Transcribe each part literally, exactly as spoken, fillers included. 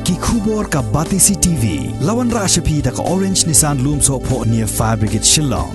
Ki khubor ka Batesi T V. La wanrah sha phi da ka Orange Nissan Lumsohphoh near Fire Brigade Shillong.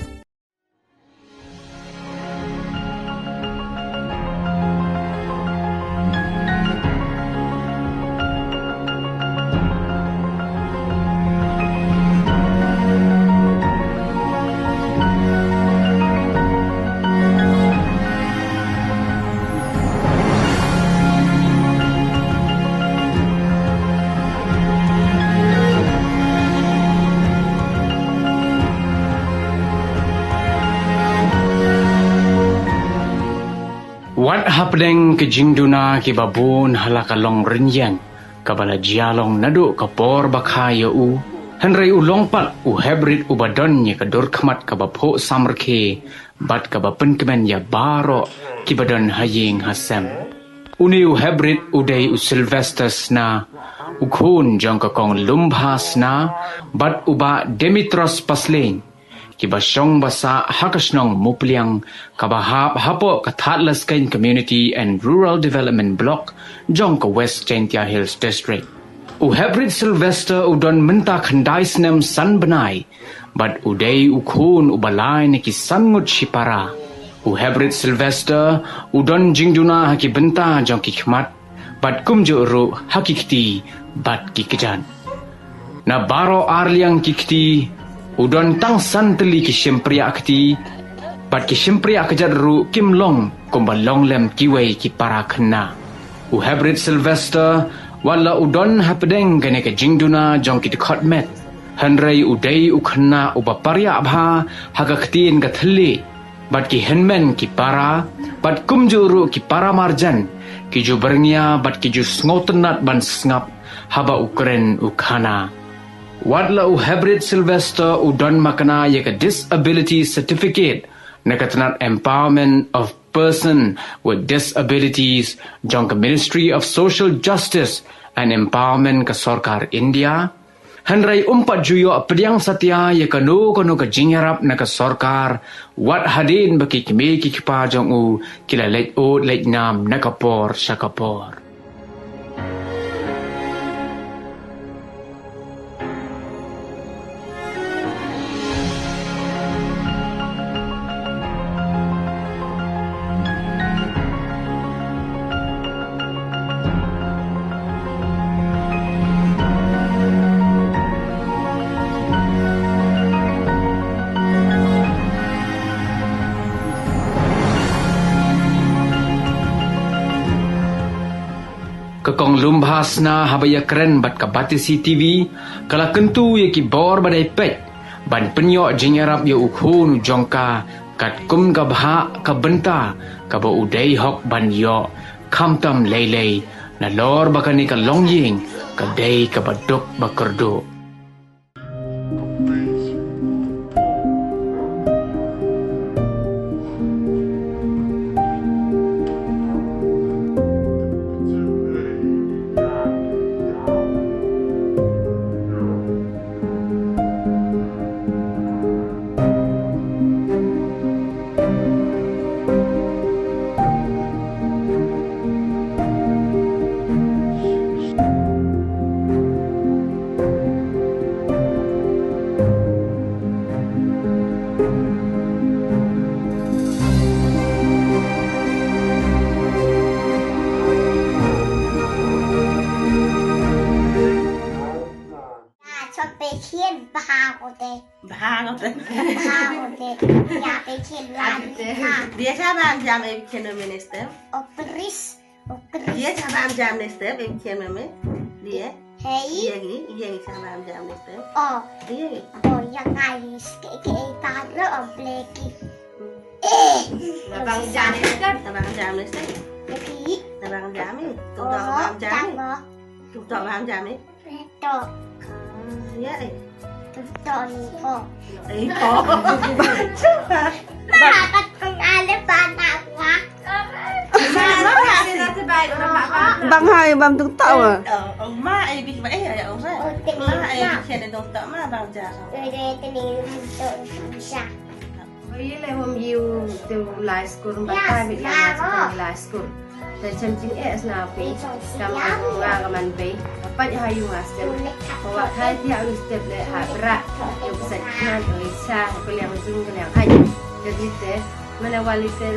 Wat hapdeng ki jingduna kiba bun ha la ka long rynïeng kaba la jia long naduh ka por ba kha ïa u, hynrei u long pat u hybrid uba don ïa ka dur khmat kaba phuh samrkhie bad kaba pynkmen ïa baroh kiba don ha ïing ha sem. Une u hybrid u dei u Sylvester Sna, u khun jong ka kong Lumbha Sna bad u bah Demetros Paslein, kiba shong ba sah ha ka shnong Mupliang kaba hap hapoh ka Thadlaskein Community and Rural Development Block jong ka West Jaintia Hills District. U hybrid Sylvester u don mynta khyndai snem san bnai bad u dei u khun uba lai na ki san ngut shipara. U hybrid Sylvester u don jingduna ha ki bynta jong ki khmat bad kumjuh ruh ha ki kti bad ki kjat. Na baroh arliang ki kti u don tang san tylli ki shympriah kti bad ki shympriah kjat ruh kim long kumba long lem kiwei ki para khynnah. U hybrid Sylvester wat la u don hapdeng kane ka jingduna jong ki dkhot met, hynrei u dei u khynnah uba pariah bha ha ka ktien ka thylliej bad ki hynmen ki para bad kumjuh ruh ki para marjan, ki ju byrngia bad ki ju sngewtynnat ban sngap haba u kren u khana. Wat la u hybrid Sylvester u don makna ïa ka Disability Certificate na ka tnat Empowerment of Person with Disabilities jong ka Ministry of Social Justice and Empowerment ka sorkar India, hynrei um pat ju ïoh pdiang satia ïa kano kano ka jingïarap na ka sorkar wat hadien ba ki kmie ki kpa jong u ki la leit ud leit nam na ka por sha ka por. Ka kong Lumbha Sna haba ïa kren bad ka Batesi T V ka la kyntu ïa ki bor ba dei peit ban pynïoh jingïarap ïa u khun u jong ka katkum ka bhah ka bynta kaba u dei hok ban ïoh khamtam lei lei nalor ba kane ka longïing ka dei kaba duk ba kyrduh. Chop pe khian bha ko te. Bha ko te. Bha ko te. Ya pe khian la. Dia sa bam jam e khian me neste. O pris. O pris. Dia sa bam jam neste e khian me. Dia. Hey. Dia gi, dia gi sa bam jam neste. O. Dia gi. O ya ngai ke ke ta ro o bleki. Eh. Na bam jam neste. Na bam jam neste. Ki. Na bam jam e. Tu da bam jam e. Tu da bam jam e. Tok. Ïa, eh. Tok ni ko. Eh, ko. Ma, pat kong ale pa na wa. Bang hai bam tung tau ah. Oh, ma, eh, bi ma, eh, ya, oh, ma. Ma, eh, bi kene tung tau ma bang ja. Eh, de tene tung tau ja. Ïa le hom ïu tu lai skur ba tai bi lai skur lai skur. Te chem jing eh sna pi. Kam nga ka man bei. Pait ha ïung ha step. Wa kha tiak u step le ha bra. Ïa u sa khan u sa ka liang jung ka liang ai. Te di te mana wali te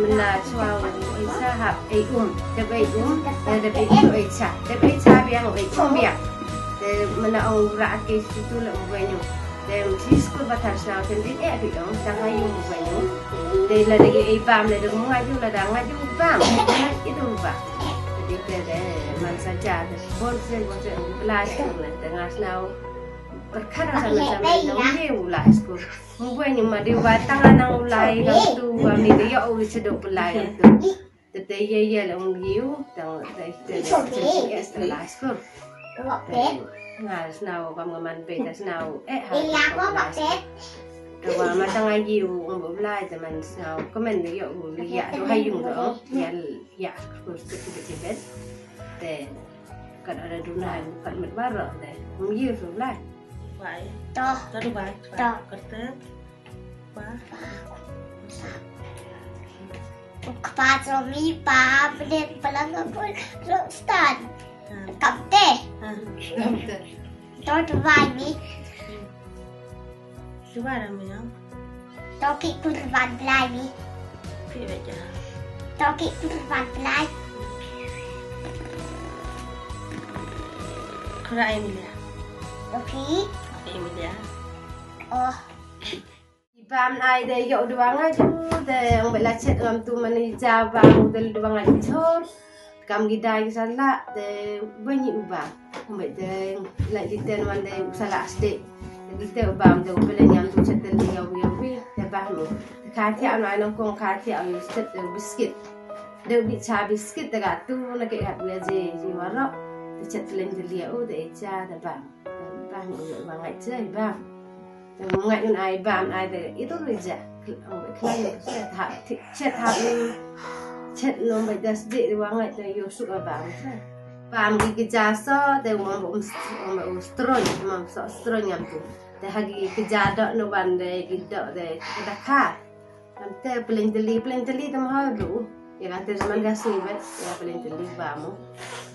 mana chwa u sa ha ai um. Te ai um. Te ai um ai sa. Te ai sa biang ai um biang. Te mana ong ra ke situ le u wenyu. Te mesti skul ba thar sñiaw te din eh bi ong tang ha ïung u wenyu. Te la dagi ai bam le dagi ngaju la dang ngaju bam. Itu bam. Te di te de man sa ja te. Bonsai, bonsai, u lai skul ne, te nga sñiaw. Perkara sa ma sa ma nang ye u lai skul. Muboi ni ma di wa tang nang u lai kam tu, wa mi de yo u se do u lai kam tu. Te te ye ye la ung ye u, tang te te te lai skul. Nga sñiaw kam nga man be te sñiaw, eh, ha. Te wa ma tang ye u, ung u lai, te man sñiaw, ko men de yo u, ya, do ha ïung do, ya, ya, ko se te te te. Te Kat ada duna em kat met baroh deh. Mung ye su lai. Bai. Toh. Toh bai. Toh. Kerte. Ba. Kpa so mi pa pedet pelang pun lo stan. Kapte. Kapte. Toh tu bai ni. Cuba dah minum. Toki kurban pelai ni. Pi baca. Toki kurban pelai. Kera Emilia. Toki. Emilia. Oh. Ibam ai de yok dua ngaju de yang bela chet ngam tu mani jabang de dua ngaju chor. Kam gidai ki san la de banyi uba. Umbai de la liten wan de usala sde. Liten uba de ubele nyam tu chetel de yawi yawi de bah mu. Kati anu anu kong kati anu set de biskit. De bicha biskit de gatu na ke gat biaje ji waro. De chetel de liu de cha de bah. Bah mu uba ngai che bah. Ngai un ai bam ai de itu tu ja. Klang chet ha chet ha chet no bai das de wa ngai te yo suk a bam. Bam gi ki ja so de wa mo um stron ma so stron ngam tu. De ha gi ki ja do no wan de gi do de da kha. Am te pleng deli pleng deli tam ha du. Ya kan te zaman ga sui bet ya pleng deli bam.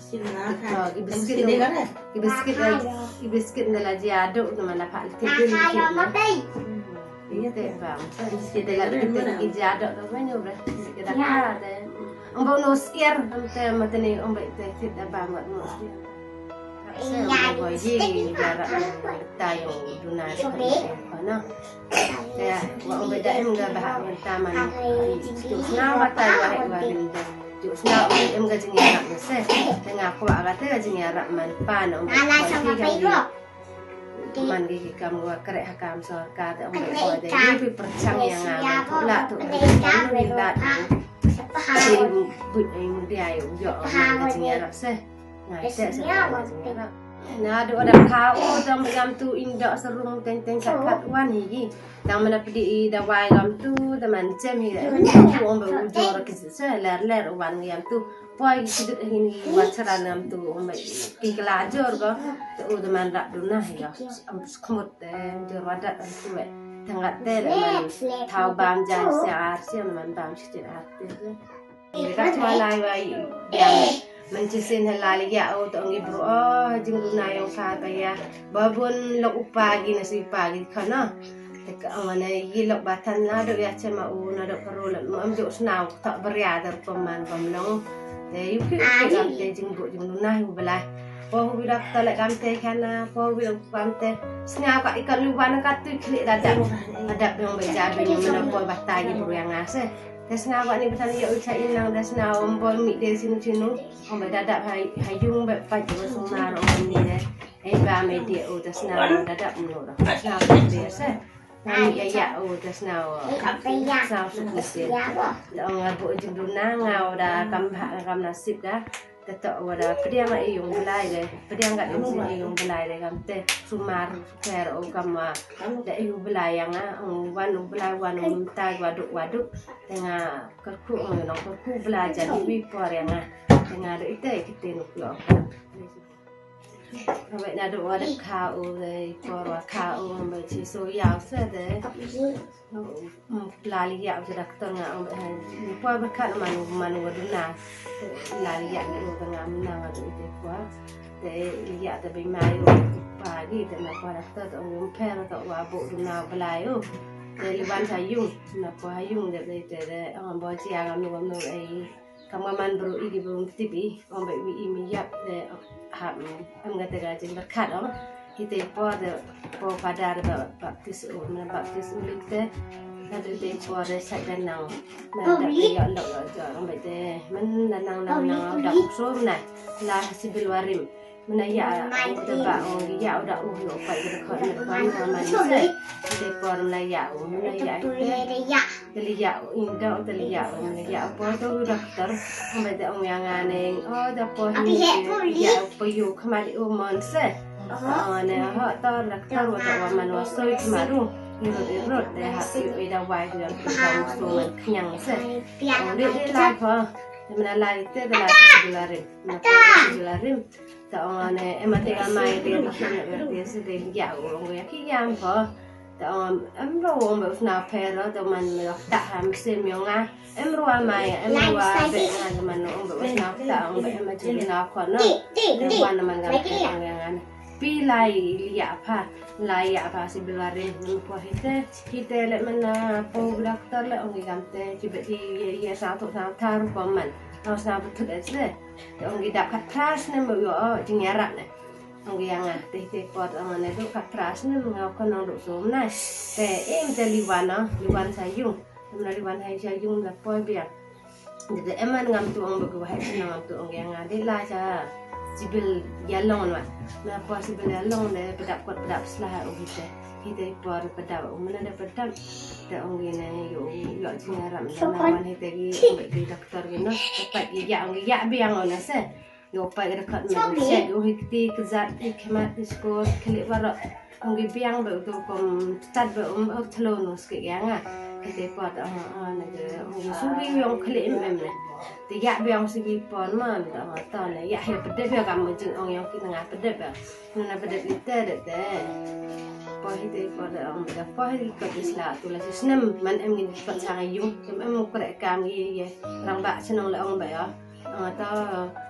Ki biskit, ki biskit, ki biskit na la jia do na mana pa te deli. Iya te bam. Biskit la biskit ki jia do na mana bre. Kita ka de. Ambo no sier am te matene ambo te sit da bam no sier. Iya, boy ji jara tayo duna kana. Te wa ong beda em ga ba ha mynta man. Ju sñiaw ba tai wa wa rim de. Ju sñiaw em ga jingïarap ne se. Te nga kwah ga te ga jingïarap man pa na ong beda man ki kam wa kreh ha kam sorkar te ong beda de. Ni bi pyrchang ïa nga man tu la tu. Ni la tu. Te bu ai mu dia yu yo man ga jingïarap se. Nga te se nga te se nga. Na do da kha o dang yam tu in do serum teng teng kat kat wan hi. Dang mana pdi i da wai yam tu da man chem hi da. Tu ong ba u jor ki se ler ler wan yam tu. Poi ki dut hin hi wa charan yam tu ong ba ki kla jor go. Tu da man rap duna hi ya. Am khmut de jor wa dat am tu we. Tang gat de man thau bam jan se ar se man bam shi ar te. Ka chwa lai wa i biang. Man chi sin ha lai ya o to ngi bru o jing du na yong sa ta ya. Ba bun lok upa gi na si pa gi khana. Te ka ong ne yi lok ba than na do ya che ma u na do ka ro lok ma am jo sna u ta bria dar ko man bam long. Te yu ki ki lam te jing bu jing du na yu bla. Po hu bi lok ta le kam te khana po hu bi lok kam te. Sna ka i ka lu wan ka tu khli da da. Adap yong ba ja bi ni na po ba ta gi bru yang ase. Te sñiaw ba ni bthan ïa u cha in lang te sñiaw ym bol mih de sinu sinu. Ym ba da dap ha ha yung ba pait ba sumar ym ni de. Ei ba me de u te sñiaw da dap mlo da. Sñiaw de se. Ni ïa ïa u te sñiaw. Sñiaw suk ni se. Da ong nga bu jingduna nga u da kam bha kam nasib da. Te to wa da pdiang i yung blai de, pdiang ka i yung blai de kam te sumar fer o kam wa da i yung blai yang a wan u blai wan u mynta wa du wa du. Te nga ka ku o no ka ku blai jan wi por yang a. Te nga do ite kite nuk lo. Ka wei na do wa da kha o de por wa kha o ma chi so yaw se de. Lali ïa u doctor nga ong ba ni poi berkat man man wa duna. Lali ïa ni u nga mna nga tu ite poi. Te ïa te bei mai u pa gi te na pa rak te ong yung pher te wa bo du na blai u. Te li wan sa yung na pa yung te te te ong bo chi ang am nu am nu ei. Kam nga man bru i ki bru tip i ong bei wi i mi yap te ha em nga te ga jin berkat ong. Hi te po te po pada ba baptis u, mana baptis u lik te. Na te te po te sa dan nang. Na da te ïa lok lok jo ong bei te man na nang nang nang da sum na la sibil warim. Mena ïa u da ba ong ïa u da u yo pa ïa da khot na pa na man se. Te por mena ïa u mena ïa te. Te li ïa u in da te li ïa u mena ïa u por to u doktor. Mena te ong ïa nga ne o da por hi ïa u pa yu khmat u mon se. O ne ho to doktor wa to wa man wa soi khmat u. Irut irut de ha yu i da wai yu da so man knyang se. Ong de de lai po. Mena lai te da lai te la rim. Mena po la rim. Ta ong ne em ate ga mai te di khyam ne te se te ya ong ya ki yam pho. Ta ong em ro ong be usna pher ro ta man me ta ha me se me nga. Em ro mai em ro be nga ta man ong be usna ta ong be em ate na ko no. Te wan man ga te ong ya ngan. Pi lai ya pha lai ya pha si bilwari me pho hite hite le man na po doktor le ong gam te ki be di ye sa to sa thar ko man. Ong sa bu thut es le. Te ong ki dap khat phra snem ba u ïoh jingïarap ne. Ong ki ïa nga te te por ong ne du khat phra snem nga u khon ong du sum na. Te im te liwan ong liwan sa yung. Te mna liwan hai sa yung la poi biang. Te te em man ngam tu ong ba ki wahai snem ngam tu ong ïa nga de la sa. Sibil ïa long na. Na por sibil ïa long de pedap kot pedap sla ha u hite. Hite por pedap u mna de pedap. Te ong ki ne ïoh ïoh jingïarap ne na wan hite ki ong ki doktor ki no. Tepat ki ïa ong ki ïa biang ong na se. Yo pa ira khat me shet yo hikti kzat i khmat i skor khlieh waro. Ong ki biang ba u to kom tat ba um ok thlo no ske ya nga. Kite pot ong ong ne ke ong ki subi yong khlieh im im ne. Te ya biang subi pon man ta ong ta ne ya he pede biang kam jing ong yong ki nga pede biang. Nuna pede ite de te. Po hite pot ong ba po hite kot isla tu la snem man em ngin kot sang yung. Kem em kre kam ye ye. Rang ba chnong le ong ba yo. Ong to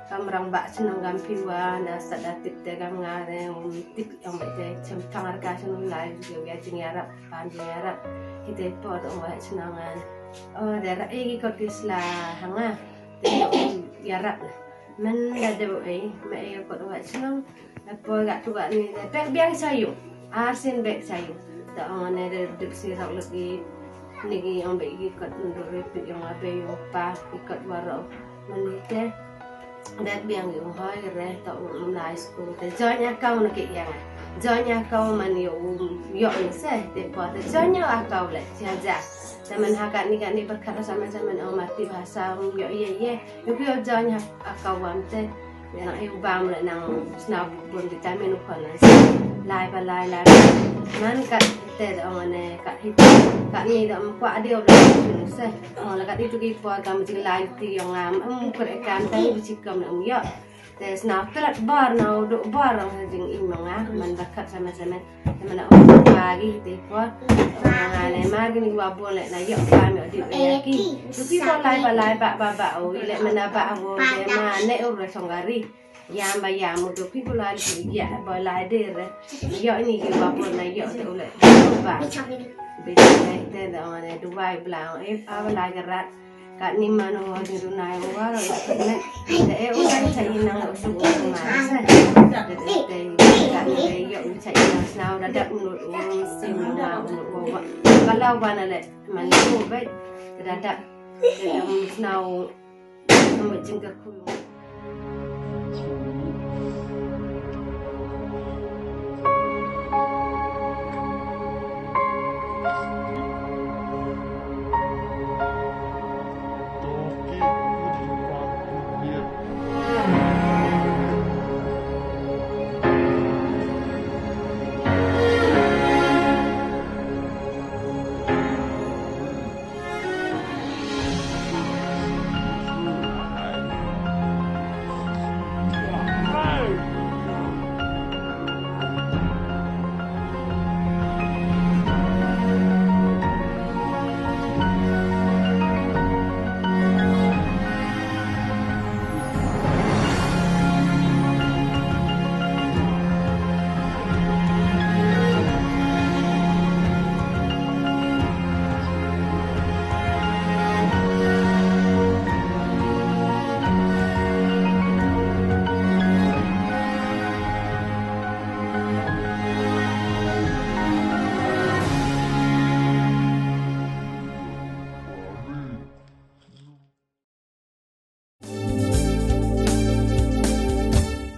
kam rang ba chnong gam phi wa na sa da tip te gam nga re um tip ong ba te chem thang ar ka chnong lai ju ya jing ya rap pan jing ya rap. Hite pot ong ba chnong an. O da ra e ki kot ki sla hanga. Te ya rap na. Men da de bo e ma e kot ong ba chnong. Apo ga tu ga ni de pek biang sayu. Arsin bek sayu. Ta ong ne de dip si rok lagi. Ni gi ong bek gi kot ndu re pik ong ape ong pa gi kot waro. Mani te. Dat biang ong hoi re ta ong lai school te join account ke yang. Join account man yo yo ni se te po te join account le jaja. Te man ha ka ni ka ni berkat sama sama ong mati bahasa yo ye ye. Yu phi ïoh jaiñ ha ka wam te. Ïa nang ïa u bam le nang sna bun vitamin u khon nang. Lai ba lai lai. Man kat te da ong ne kat hit. Kat ni da ong kwah dia u le snu se. Ong le kat itu ki por kam jing lai ti ïong ngam. Em kure kam ta ni bichi kam le ong ïoh. Te sna klat bar na u duk bar ong jing ing ma nga. Man ba kat sama sama. Te mana ong pagi te por. Nga ne mar gini wa bun le na yok pa me di ya ki. Tu ki ko lai ba lai ba ba ba o le mana ba o te ma ne o re song gari. Yam ba yam o tu ki ko lai ya ba lai de re. Yok ni ki wa bun na yok te o le ba. Be te te da ong ne duwai bla ong e pa ba lai garat. Kat ni man o ni ru nai o wa ro ne. Te e o sai sai nang o su o ma sa. Te te kat ni e yo sai nang sna o da dak nu o si nu ma o wa. Ka la wa na le man o bai. Te da dak. Te da sna o. Mo jing ka ku.